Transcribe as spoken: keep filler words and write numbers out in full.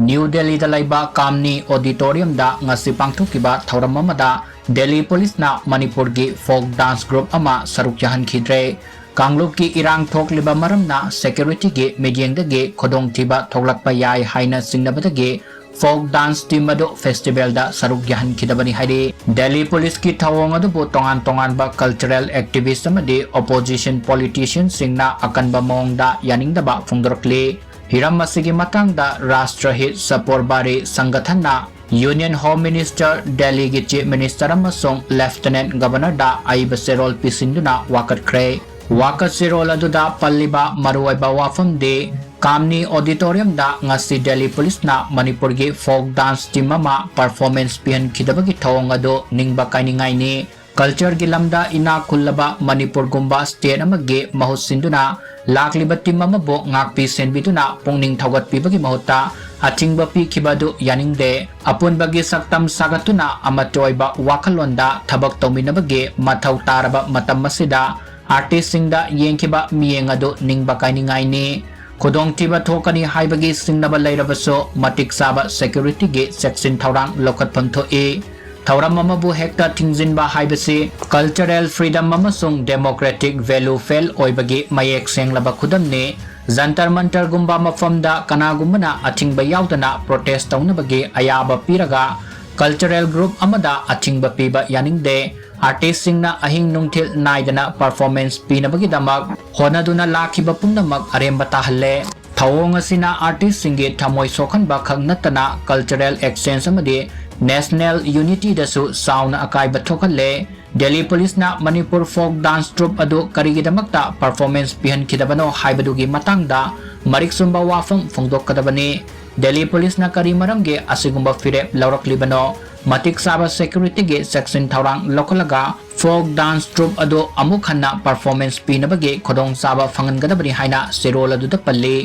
New ꯗꯦꯜꯂꯤꯗ ꯂꯩꯕ ꯀꯥꯝꯅꯤ ꯑꯣꯗꯤꯇꯣꯔꯤꯌꯝꯗ ꯉꯁꯤ ꯄꯥꯡꯊꯣꯛꯈꯤꯕ ꯊꯧꯔꯝ ꯑꯃꯗ ꯗꯦꯜꯂꯤ ꯄꯨꯂꯤꯁꯅ ꯃꯅꯤꯄꯨꯔꯒꯤ ꯐꯣꯛ ꯗꯥꯟꯁ ꯒ꯭ꯔꯨꯞ ꯑꯃ ꯁꯔꯨꯛ ꯌꯥꯍꯟꯈꯤꯗ꯭ꯔꯦ꯫ ꯀꯥꯡꯂꯨꯞꯀꯤ ꯏꯔꯥꯡ ꯊꯣꯛꯂꯤꯕ ꯃꯔꯝꯅ ꯁꯦꯀ꯭ꯌꯨꯔꯤꯇꯤꯒꯤ ꯃꯤꯠꯌꯦꯡꯗꯒꯤ ꯈꯨꯗꯣꯡꯊꯤꯕ ꯊꯣꯛꯂꯛꯄ ꯌꯥꯏ ꯍꯥꯏꯅ ꯆꯤꯡꯅꯕꯗꯒꯤ ꯐꯣꯛ ꯗꯥꯟꯁ ꯇꯤꯝ ꯑꯗꯨ ꯐꯦꯁꯇꯤꯚꯦꯜꯗ ꯁꯔꯨꯛ ꯌꯥꯍꯟꯈꯤꯗꯕꯅꯤ ꯍꯥꯏꯔꯤ꯫ ꯗꯦꯜꯂꯤ ꯄꯨꯂꯤꯁꯀꯤ ꯊꯧꯑꯣꯡ ꯑꯗꯨꯕꯨ ꯇꯣꯉꯥꯟ ꯇꯣꯉꯥꯟꯕ ꯀꯜꯆꯔꯦꯜ ꯑꯦꯛꯇꯤꯚꯤꯁ꯭ꯠ ꯑꯃꯗꯤ ꯑꯣꯄꯣꯖꯤꯁꯟ ꯄꯣꯂꯤꯇꯤꯁꯤꯌꯟꯁꯤꯡꯅ ꯑꯀꯟꯕ ꯃꯑꯣꯡꯗ ꯌꯥꯅꯤꯡꯗꯕ ꯐꯣꯡꯗꯣꯔꯛꯂꯤ꯫ ꯍꯤꯔꯝ ꯑꯁꯤꯒꯤ ꯃꯇꯥꯡꯗ ꯔꯥꯁꯇ꯭ꯔꯍꯤꯠ ꯁꯄꯣꯔꯕꯥꯔꯤ ꯁꯪꯒꯊꯟꯅ ꯌꯨꯅꯤꯌꯟ ꯍꯣꯝ ꯃꯤꯅꯤꯁꯇꯔ, ꯗꯦꯜꯂꯤꯒꯤ ꯆꯤꯐ ꯃꯤꯅꯤꯁꯇꯔ ꯑꯃꯁꯨꯡ ꯂꯦꯐꯇꯤꯅꯦꯟꯠ ꯒꯕꯔꯅꯔꯗ ꯑꯏꯕ ꯆꯦꯔꯣꯜ ꯄꯤꯁꯤꯟꯗꯨꯅ ꯋꯥꯀꯠꯈ꯭ꯔꯦ꯫ ꯋꯥꯀꯠ ꯆꯦꯔꯣꯜ ꯑꯗꯨꯗ ꯄꯜꯂꯤꯕ ꯃꯔꯨꯑꯣꯏꯕ ꯋꯥꯐꯝꯗꯤ ꯀꯥꯝꯅꯤ ꯑꯣꯗꯤꯇꯣꯔꯤꯌꯝꯗ ꯉꯁꯤ ꯗꯦꯜꯂꯤ ꯄꯨꯂꯤꯁꯅ ꯃꯅꯤꯄꯨꯔꯒꯤ ꯐꯣꯛ ꯗꯥꯟꯁ ꯇꯤꯝ ꯑꯃ ꯄꯔꯐꯣꯔꯃꯦꯟꯁ ꯄꯤꯍꯟꯈꯤꯗꯕꯒꯤ ꯊꯧꯑꯣꯡ ꯑꯗꯨ ꯅꯤꯡꯕ ꯀꯥꯏꯅꯤꯡꯉꯥꯏꯅꯤ꯫ ꯀꯜꯆꯔꯒꯤ ꯂꯝꯗ ꯏꯅꯥꯛ ꯈꯨꯜꯂꯕ ꯃꯅꯤꯄꯨꯔꯒꯨꯝꯕ ꯁ꯭ꯇꯦꯠ ꯑꯃꯒꯤ ꯃꯍꯨꯠ ꯁꯤꯟꯗꯨꯅ ꯂꯥꯛꯂꯤꯕ ꯇꯤꯝ ꯑꯃꯕꯨ ꯉꯥꯛꯄꯤ ꯁꯦꯟꯕꯤꯗꯨꯅ ꯄꯨꯛꯅꯤꯡ ꯊꯧꯒꯠꯄꯤꯕꯒꯤ ꯃꯍꯨꯠꯇ ꯑꯊꯤꯡꯕ ꯄꯤꯈꯤꯕ ꯑꯗꯨ ꯌꯥꯅꯤꯡꯗꯦ꯫ ꯑꯄꯨꯟꯕꯒꯤ ꯁꯛꯇꯝ ꯁꯥꯒꯠꯇꯨꯅ ꯑꯃꯠꯇ ꯑꯣꯏꯕ ꯋꯥꯈꯜꯂꯣꯟꯗ ꯊꯕꯛ ꯇꯧꯃꯤꯟꯅꯕꯒꯤ ꯃꯊꯧ ꯇꯥꯔꯕ ꯃꯇꯝ ꯑꯁꯤꯗ ꯑꯥꯔꯇꯤꯁ꯭ꯠꯁꯤꯡꯗ ꯌꯦꯡꯈꯤꯕ ꯃꯤꯠꯌꯦꯡ ꯑꯗꯨ ꯅꯤꯡꯕ ꯀꯥꯏꯅꯤꯡꯉꯥꯏꯅꯤ꯫ ꯈꯨꯗꯣꯡꯊꯤꯕ ꯊꯣꯛꯀꯅꯤ ꯍꯥꯏꯕꯒꯤ ꯆꯤꯡꯅꯕ ꯂꯩꯔꯕꯁꯨ ꯃꯇꯤꯛ ꯆꯥꯕ ꯁꯦꯀ꯭ꯌꯨꯔꯤꯇꯤꯒꯤ ꯆꯦꯛꯁꯤꯟ ꯊꯧꯔꯥꯡ ꯂꯧꯈꯠꯐꯝ ꯊꯣꯛꯏ꯫ ꯊꯧꯔꯝ ꯑꯃꯕꯨ ꯍꯦꯛꯇ ꯊꯤꯡꯖꯤꯟꯕ ꯍꯥꯏꯕꯁꯤ ꯀꯜꯆꯔꯦꯜ ꯐ꯭ꯔꯤꯗꯝ ꯑꯃꯁꯨꯡ ꯗꯦꯃꯣꯀ꯭ꯔꯦꯇꯤꯛ ꯚꯦꯂ꯭ꯌꯨ ꯐꯦꯜ ꯑꯣꯏꯕꯒꯤ ꯃꯌꯦꯛ ꯁꯦꯡꯂꯕ ꯈꯨꯗꯝꯅꯤ꯫ ꯖꯟꯇꯔ ꯃꯟꯇꯔꯒꯨꯝꯕ ꯃꯐꯝꯗ ꯀꯅꯥꯒꯨꯝꯕꯅ ꯑꯊꯤꯡꯕ ꯌꯥꯎꯗꯅ ꯄ꯭ꯔꯣꯇꯦꯁ꯭ꯠ ꯇꯧꯅꯕꯒꯤ ꯑꯌꯥꯕ ꯄꯤꯔꯒ ꯀꯜꯆꯔꯦꯜ ꯒ꯭ꯔꯨꯞ ꯑꯃꯗ ꯑꯊꯤꯡꯕ ꯄꯤꯕ ꯌꯥꯅꯤꯡꯗꯦ꯫ ꯑꯥꯔꯇꯤꯁ꯭ꯠꯁꯤꯡꯅ ꯑꯍꯤꯡ ꯅꯨꯡꯊꯤꯜ ꯅꯥꯏꯗꯅ ꯄꯔꯐꯣꯔꯃꯦꯟꯁ ꯄꯤꯅꯕꯒꯤꯗꯃꯛ ꯍꯣꯠꯅꯗꯨꯅ ꯂꯥꯛꯈꯤꯕ ꯄꯨꯝꯅꯃꯛ ꯑꯔꯦꯝꯕ ꯇꯥꯍꯜꯂꯦ꯫ ꯊꯧꯑꯣꯡ ꯑꯁꯤꯅ ꯑꯥꯔꯇꯤꯁ꯭ꯠꯁꯤꯡꯒꯤ ꯊꯃꯣꯏ ꯁꯣꯛꯍꯟꯕ ꯈꯛ ꯅꯠꯇꯅ ꯀꯜꯆꯔꯦꯜ ꯑꯦꯛꯁꯆꯦꯟꯖ ꯑꯃꯗꯤ ꯅꯦꯁꯅꯦꯜ ꯌꯨꯅꯤꯇꯤꯗꯁꯨ ꯆꯥꯎꯅ ꯑꯀꯥꯏꯕ ꯊꯣꯛꯍꯜꯂꯦ꯫ ꯗꯦꯜꯂꯤ ꯄꯨꯂꯤꯁꯅ ꯃꯅꯤꯄꯨꯔ ꯐꯣꯛ ꯗꯥꯟꯁ ꯇ꯭ꯔꯨꯞ ꯑꯗꯨ ꯀꯔꯤꯒꯤꯗꯃꯛꯇ ꯄꯔꯐꯣꯔꯃꯦꯟꯁ ꯄꯤꯍꯟꯈꯤꯗꯕꯅꯣ ꯍꯥꯏꯕꯗꯨꯒꯤ ꯃꯇꯥꯡꯗ ꯃꯔꯤꯛ ꯆꯨꯝꯕ ꯋꯥꯐꯝ ꯐꯣꯡꯗꯣꯛꯀꯗꯕꯅꯤ꯫ ꯗꯦꯜꯂꯤ ꯄꯨꯂꯤꯁꯅ ꯀꯔꯤ ꯃꯔꯝꯒꯤ ꯑꯁꯤꯒꯨꯝꯕ ꯐꯤꯔꯦꯞ ꯂꯧꯔꯛꯂꯤꯕꯅꯣ? ꯃꯇꯤꯛ ꯆꯥꯕ ꯁꯦꯀ꯭ꯌꯨꯔꯤꯇꯤꯒꯤ ꯆꯦꯛꯁꯤꯟ ꯊꯧꯔꯥꯡ ꯂꯧꯈꯠꯂꯒ ꯐꯣꯛ ꯗꯥꯟꯁ ꯇ꯭ꯔꯨꯞ ꯑꯗꯨ ꯑꯃꯨꯛ ꯍꯟꯅ ꯄꯔꯐꯣꯔꯃꯦꯟꯁ ꯄꯤꯅꯕꯒꯤ ꯈꯨꯗꯣꯡꯆꯥꯕ ꯐꯪꯍꯟꯒꯗꯕꯅꯤ ꯍꯥꯏꯅ ꯆꯦꯔꯣꯜ ꯑꯗꯨꯗ ꯄꯜꯂꯤ꯫